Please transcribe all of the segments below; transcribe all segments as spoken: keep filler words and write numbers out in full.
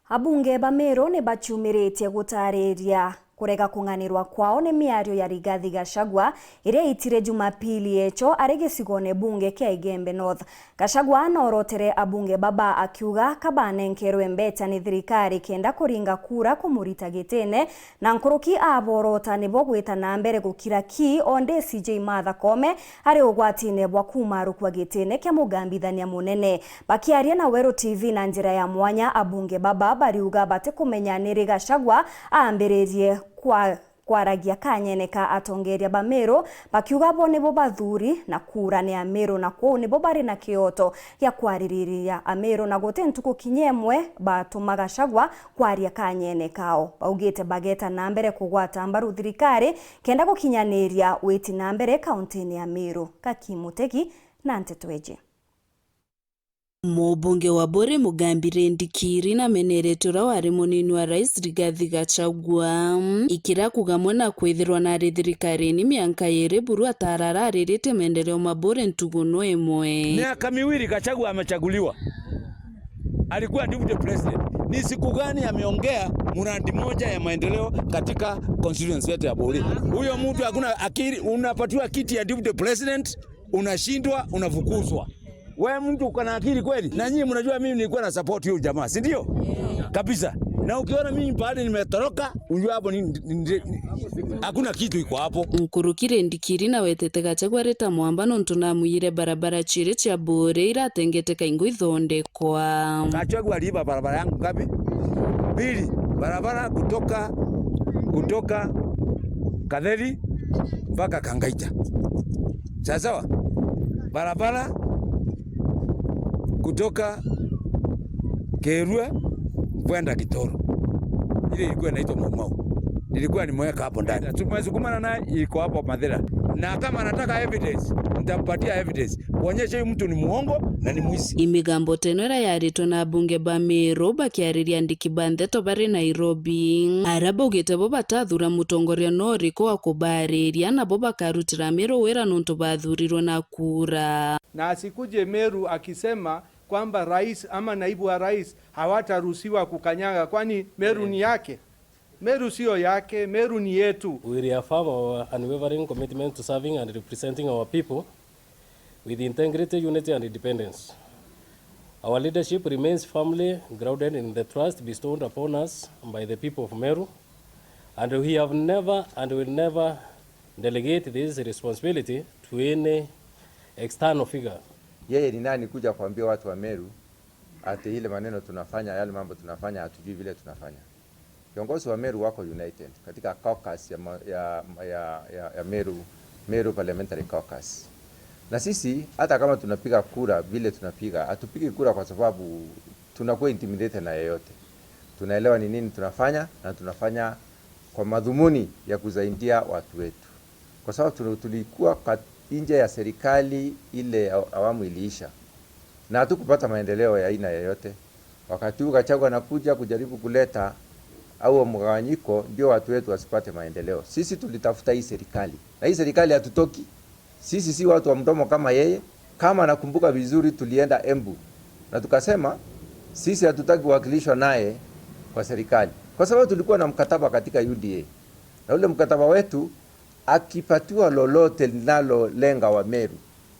Abunge ba Meru ni baciumiritie gutariria kurega kung'anirwa kwao ni miario ya Rigathi Gachagua iria itire Jumapili echo ari gicigone bunge kia Igembe North. Gachagua noorotere abunge baba akiuga ka banenkerwe mbeca ni thirikari kenda kuringa kura kumurita gitine, na nkuruki aborota nibo gwita na mbere gukira ki o D C J Martha Koome ari ugwatine bwa kumarukua gitine kia mugambithania munene. Bakiaria na Weru T V na njira ya mwanya, abunge baba bariuga batikumenya ni ri Gachagua aambiririe kwa kwaragia kanyene ka atongeria ba Meru, bakiuga bo nibo bathuri na kura ni ya Meru, na kwou nibo bari na kioto gia kwaririria Ameru, na guti ntuku kinya imwe batuma Gachagua kwaria kanyene kao. Baugite bageta na mbere kugwata mbaru thirikari kenda gukinyaniria witi na mbere kauntini ya Meru. Gaki Mutegi na nteto iji. Mubunge wa Buuri Mugambi Rindikiri namenerete uria wari munini wa rais Rigathi Gachagua, ikira kuga amwe na kwithirwa nari thirikarine mianka iiri buru atara araririte maendeleo ma Buuri ntugu no imwe. Miaka miwili Gachagua amechaguliwa, alikuwa deputy president. Ni siku gani ameongea muradi moja ya maendeleo katika constituency yetu ya Buuri? Huyo mtu hakuna akili, unapatiwa kiti ya deputy president, unashindwa, unafukuzwa. We mtu uko na akili kweli? Na nyinyi mnajua mimi nilikuwa na support huyo jamaa, si ndio? Kabisa. Na ukiona mimi pahali nimetoroka, unjua hapo ni, ni, ni, ni, hakuna kitu iko hapo. Nkuruki Rindikiri nawetete Gachagua ari ta mwamba nontu namwiyire barabara ciiri cia Buuri iratengete kaingo ithondekwa. Gachagua aliiba barabara yangu ngapi? Mbili. Barabara kutoka, kutoka Katheri mpaka Kangaija. Sawa sawa? Barabara kutoka Kerua kwenda Kitoro. Ile ilikuwa inaitwa Mau Mau. Nilikuwa nimeweka hapo ndani. Tumesukumana naye, iko hapo Mathira. Na kama anataka evidence, nitampatia evidence. Kuonyesha huyu mtu ni muongo na ni mwizi. Imigambo teno iria yaritwe na abunge ba Meru bakiariria andiki ba ndeto bari Nairobi, aria baugite bo batathura mutongoria no uriku wa kubariria, nabo bakarutira Meru wira nontu bathurirwe na kura. Na asikuje Meru akisema kwamba rais ama naibu wa rais hawataruhusiwa kukanyaga, kwani Meru ni yake? Meru sio yake, Meru ni yetu. We reaffirm our unwavering commitment to serving and representing our people with integrity, unity and independence. Our leadership remains firmly grounded in the trust bestowed upon us by the people of Meru, and we have never and will never delegate this responsibility to any external figure. Yeye ni nani kuja kuambia watu wa Meru ati ile maneno tunafanya, yale mambo tunafanya, hatujui vile tunafanya? Viongozi wa Meru wako united katika caucus ya ma-, ya, ya, ya, ya Meru, Meru Parliamentary Caucus. Na sisi, hata kama tunapiga kura vile tunapiga, hatupigi kura kwa sababu tunakuwa intimidated na yeyote. Tunaelewa ni nini tunafanya, na tunafanya kwa madhumuni ya kusaidia watu wetu. Kwa sababu tuli-, tulikuwa kat-, nje ya serikali ile ya awamu iliisha, na hatukupata maendeleo ya aina yoyote. Wakati huu Gachagua anakuja kujaribu kuleta au mgawanyiko, ndio watu wetu wasipate maendeleo. Sisi tulitafuta hii serikali, na hii serikali hatutoki. Sisi si watu wa mdomo kama yeye. Kama nakumbuka vizuri, tulienda Embu na tukasema sisi hatutaki kuwakilishwa naye kwa serikali, kwa sababu tulikuwa na mkataba katika U D A, na ule mkataba wetu, akipatiwa lolote linalolenga Wameru,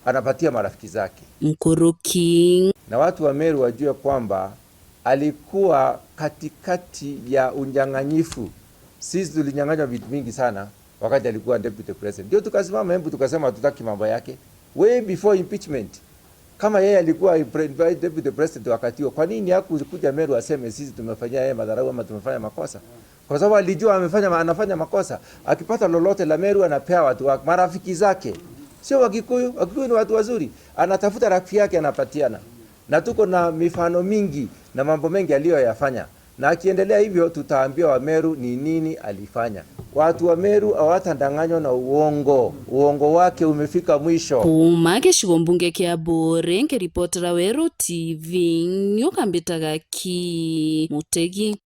anapatia marafiki zake. Nkuruki. Na watu wa Meru wajue kwamba alikuwa katikati ya unyang'anyifu. Sisi tulinyang'anywa vitu mingi sana wakati alikuwa deputy president. Ndio tukasimama Embu tukasema hatutaki mambo yake. Way before impeachment. Kama yeye alikuwa pre-, deputy president wakati huo, kwa nini hakukuja Meru aseme sisi tumefanyia yeye madharau ama tumefanya makosa? Kwa sababu alijua amefanya ma-, anafanya makosa. Akipata lolote la Meru anapea watu wa, marafiki zake. Sio Wakikuyu, Wakikuyu ni watu wazuri. Anatafuta rafiki yake anapatiana. Na tuko na mifano mingi na mambo mengi aliyoyafanya. Na akiendelea hivyo, tutaambia Wameru ni nini alifanya. Watu wa Meru hawatadanganywa na uongo. Uongo wake umefika mwisho. Kuuma gicigo mbunge kia Buuri, nkiripotera Weru T V, nyuka mbitaga Ki Mutegi.